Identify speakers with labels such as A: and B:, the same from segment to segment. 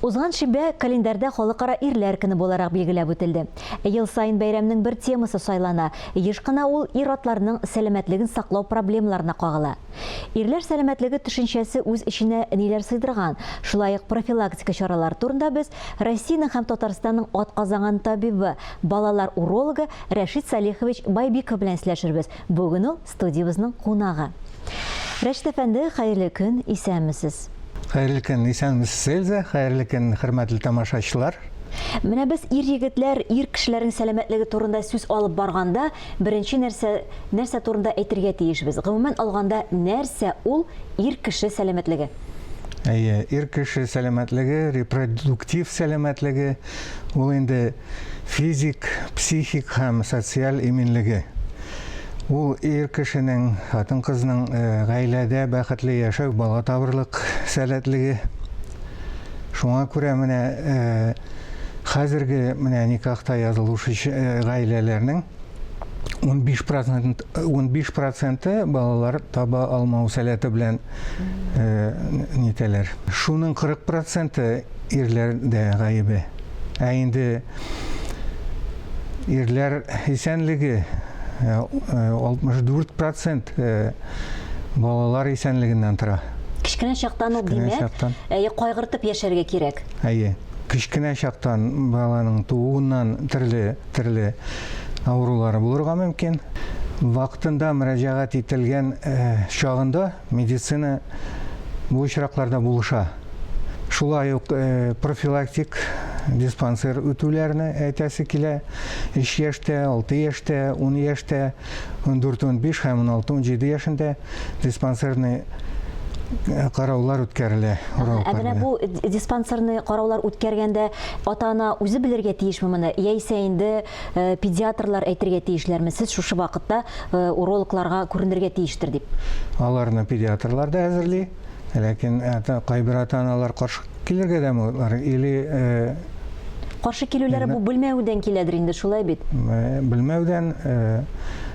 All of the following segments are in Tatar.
A: Узган шимбә календарьда Халыкара ирләр көне буларак билгеләп үтелде. Ел саен бәйрәмнең бер темасы сайлана, еш кына ул ир-атларның сәламәтлеген саклау проблемаларына кагыла. Ирләр сәламәтлеге төшенчәсе үз эченә ниләр сыйдырган, шулай ук профилактика чаралары турында без Россиянең һәм Татарстанның атказанган табибы, балалар урологы Рәшит Салихович Байбиков белән сөйләшербез. Бүген ул студиябезнең кунагы. Рәшит әфәнде, хәерле көн, исәнмесез!
B: Хәерле көн, исәнмесез, Эльза, хәерле көн, хөрмәтле тамашачылар.
A: Менә без ир-егетләр, ир кешеләрнең сәламәтлеге турында сүз алып барганда, беренче нәрсә, нәрсә турында әйтергә тиешбез? Гомумән алганда, нәрсә ул ир кеше сәламәтлеге?
B: Әйе, ир кеше сәламәтлеге, репродуктив сәламәтлеге, ул инде физик, психик һәм социаль иминлеге. Ул ир кешенең, хатын-кызның э, гаиләдә бәхетле яшәү, бала табырлык сәләтлеге. Шуңа күрә менә э, хәзерге менә никахта язылучы э, гаиләләрнең 15%, 15 проценты балалар таба алмау сәләте белән э, нитәләр. Шуның 40 проценты ирләрдә гаебе. Ә инде ирләр исәнлеге 64 э, процент э, балалар исәнлегеннән тора.
A: Кечкенә чактан ук димәк, әйе, кайгыртып яшәргә кирәк.
B: Әйе. Кечкенә чактан баланың тууыннан төрле төрле авырулары булырга мөмкин. Вакытында мөрәҗәгать ителгән э, чагында медицина бу очракларда булыша. Шулай ук э, профилактик диспансер үтүләрне әйтәсе килә. 3 яшьтә, 6 яшьтә, 10 яшьтә, 14-15 һәм 16-17 яшендә диспансерный э, караулар үткәрелә.
A: Ә менә бу диспансерный караулар үткәргәндә ата-ана үзе белергә тиешме моны, яисә инде э, педиатрлар әйтергә тиешләрме, сез шушы вакытта урологларга күренергә тиештер дип?
B: Аларны педиатрлар да әзерли. Ләкин кайбер ата-аналар каршы килергә дә мөмкин. Или э,
A: каршы килүләре бу белмәүдән киләдер инде, шулай бит?
B: Э, белмәүдән, э,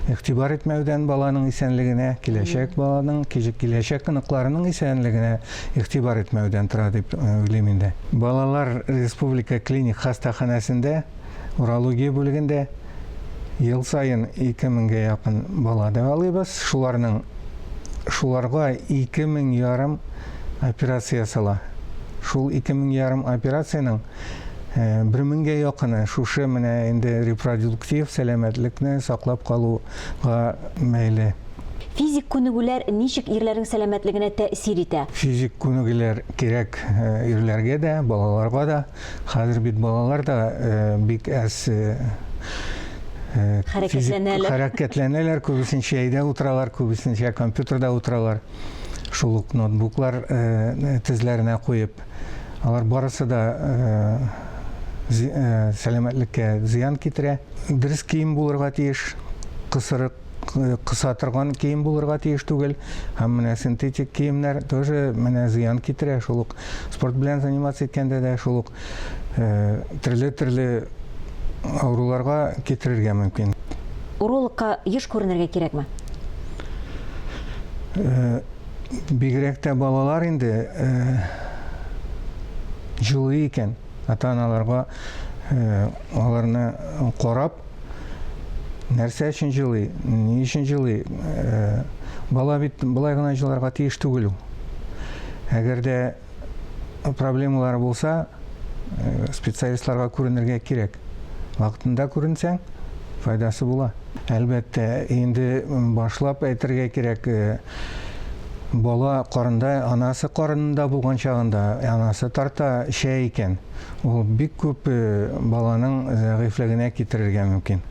B: игътибар итмәүдән баланың исәнлегенә, киләчәк баланың, киләчәк оныкларының исәнлегенә игътибар итмәүдән тора дип уйлыйм инде. Балалар республика клиник хастаханәсендә урология бүлегендә ел саен 2000гә якын бала дәвалыйбыз. Шуларның Шуларга 2000 ярым операция ясала. Шул 2000 ярым операциянең э, бер меңгә якыны шушы менә инде репродуктив сәламәтлекне саклап калуга бәйле.
A: Физик күнегүләр ничек ирләрнең сәламәтлегенә тәэсир итә?
B: Физик күнегүләр кирәк э, ирләргә дә, балаларга да. Хәзер бит балалар да э, бик әз э, э,
A: хәрәкәтләнәләр.
B: Хәрәкәтләнәләр, күбесенчә өйдә утыралар, күбесенчә компьютерда утыралар. Шул ук ноутбуклар тезләренә куеп, алар барысы да сәламәтлеккә зыян китерә. Дөрес кием булырга тиеш, кысырык кыса торган кием булырга тиеш түгел. Һәм менә синтетик киемнәр тоже менә зыян китерә. Шул ук спорт белән заниматься иткәндә дә шул ук э, төрле-төрле авыруларга китерергә мөмкин.
A: Урологка еш күренергә кирәкме?
B: Э, бигрәк тә балалар инде э, җылы икән, ата-аналарга аларны карап Нәрсә өчен җылый? Ни өчен җылый? Э, бала бит болай гына җыларга тиеш түгел ул. Әгәр дә проблемалары булса, э, специалистларга күренергә кирәк. Вакытында күренсәң, файдасы була. Әлбәттә, инде башлап әйтергә кирәк, э, бала карында, анасы карынында булган чагында, анасы тарта, эчә икән. Ул бик күп э, баланың зәгыйфьлегенә китерергә мөмкин.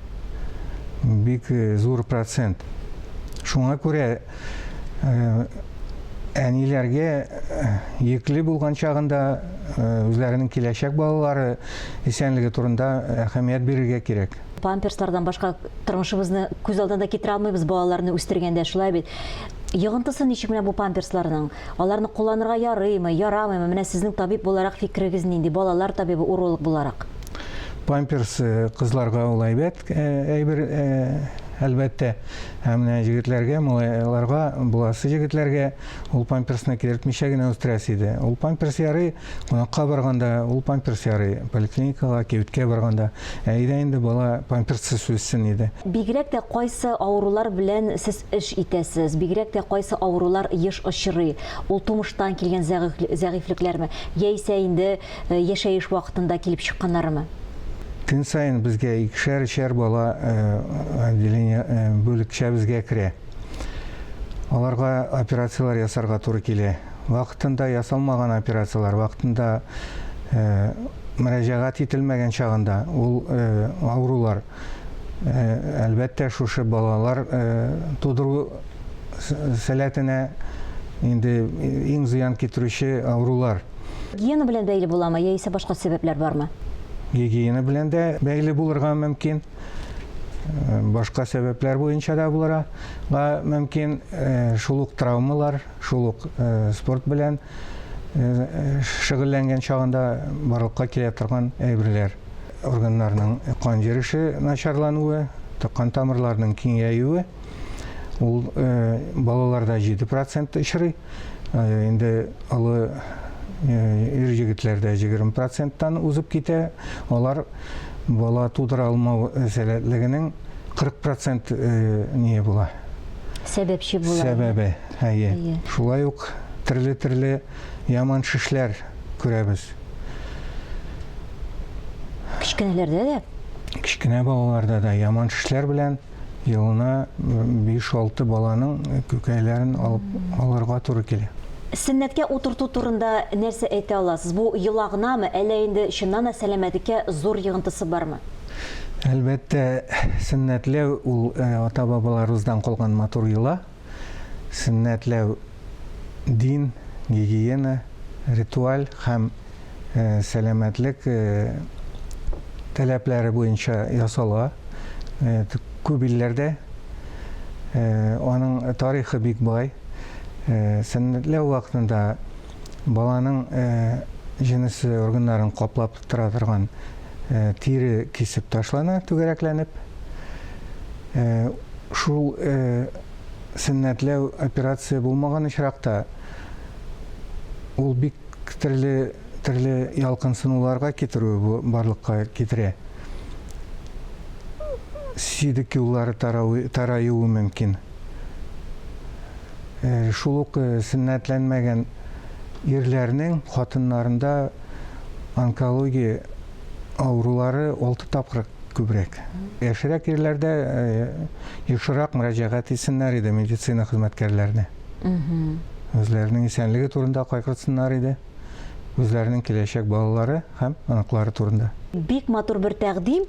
B: Бик э, зур процент. Шуңа күрә э, әниләргә йөкле булган чагында үзләренең киләчәк балалары исәнлеге турында әһәмият бирергә кирәк.
A: Памперслардан башка тормышыбызны күз алдына да китерә алмыйбыз балаларны үстергәндә, шулай бит. Йогынтысы ничек менә бу памперсларның? Аларны кулланырга ярыймы, ярамыймы? Менә сезнең табиб буларак фикерегез нинди? Балалар табибы, уролог буларак.
B: Памперс э, кызларга ул әйбәт э, әйбер, э, әлбәттә. Ә менә егетләргә, малайларга, буласы егетләргә ул памперсны кидертмичә генә үстерәсе иде. Ул памперс ярый, кунакка барганда ул памперс ярый, поликлиникага, кибеткә барганда. Ә өйдә инде бала памперссыз үссен иде.
A: Бигрәк тә кайсы авырулар белән сез эш итәсез? Бигрәк тә кайсы авырулар еш очрый? Ул тумыштан килгән зәгыйфьлекләрме, яисә инде яшәеш вакытында килеп чыкканнарымы?
B: Көн саен безгә икешәр-өчәр бала отделение бүлекчәбезгә керә. Аларга операцияләр ясарга туры килә. Вакытында ясалмаган операцияләр, вакытында мөрәҗәгать ителмәгән чагында ул авырулар, әлбәттә, шушы балалар тудыру сәләтенә инде иң зыян китерүче авырулар.
A: Гигиена белән бәйле буламы, яисә башка сәбәпләр бармы?
B: Гигиена белән дә бәйле булырга мөмкин. Башка сәбәпләр буенча да булырга мөмкин. Шул ук травмалар, шул ук спорт белән шөгыльләнгән чагында барлыкка килә торган әйберләр. Органнарның кан йөреше начарлануы, кан тамырларының киңәюе, ул балаларда 7% очрый. Инде олы ир егетләрдә 20 проценттан узып китә. Алар бала тудыра алмау сәләтлегенең 40 процент ние була.
A: Сәбәпче була.
B: Сәбәбе, әйе. Шулай ук төрле-төрле яман шешләр күрәбез.
A: Кечкенәләрдә дә?
B: Кечкенә балаларда да яман шешләр белән Елына 5-6 баланың күкәйләрен алып алырга туры килә.
A: Сөннәткә утырту турында нәрсә әйтә аласыз? Бу йола гынамы, әллә инде чыннан да сәламәтлеккә зур йогынтысы бармы?
B: Әлбәттә, сөннәтләү ул ата-бабаларыбыздан калган матур йола. Сөннәтләү дин, гигиена, ритуаль һәм сәламәтлек таләпләре буенча ясала. Күп илләрдә аның тарихы бик бай. Сөннәтләү вакытында баланың җенесе органнарын каплап тора торган тире кисеп ташлана түгәрәкләнеп. Шул сөннәтләү операция булмаган очракта ул бик төрле төрле ялкынсынуларга китерүе барлыкка китерә. Сидек юллары тараюы мөмкин. Шул ук сөннәтләнмәгән ирләрнең хатыннарында онкология авырулары 6 тапкыр күбрәк. Яшьрәк ирләрдә ешрак мөрәҗәгать итсеннәр иде медицина хезмәткәрләренә. Үзләренең исәнлеге турында кайгыртсыннар иде. Үзләренең киләчәк балалары һәм оныклары турында.
A: Бик матур бер тәкъдим.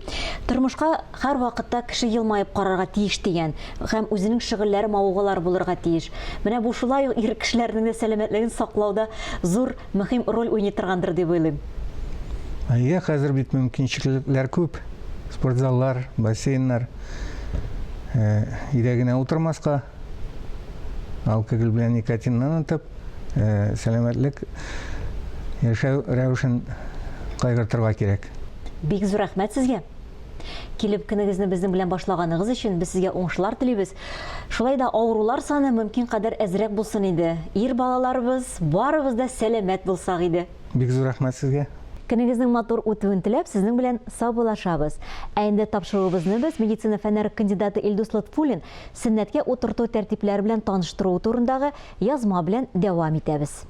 A: Тормышка һәрвакытта кеше елмаеп карарга тиеш дигән һәм үзенең шөгыльләре, мавыгулары булырга тиеш. Менә бу шулай ук ир кешеләрнең дә сәламәтлеген саклауда зур, мөһим роль уйный торгандыр дип уйлыйм.
B: Әйе, хәзер бит мөмкинчелекләр күп. Спортзаллар, бассейннар. Өйдә генә утырмаска, алкоголь белән никотинны онытып, сәламәтлек яшәү рәвешен кайгыртырга кирәк.
A: Бик зур рәхмәт сезгә. Килеп көнегезне безнең белән башлаганыгыз өчен без сезгә уңышлар телибез. Шулай да авырулар саны мөмкин кадәр әзрәк булсын иде. Ир балаларыбыз, барыбыз да сәламәт булсак иде.
B: Бик зур рәхмәт сезгә.
A: Көнегезнең матур үтүен теләп, сезнең белән саубуллашабыз. Ә инде тапшыруыбызны без медицина фәннәре кандидаты Илдус Лотфуллин сөннәткә утырту тәртипләре белән таныштыруы турындагы язма белән дәвам итәбез.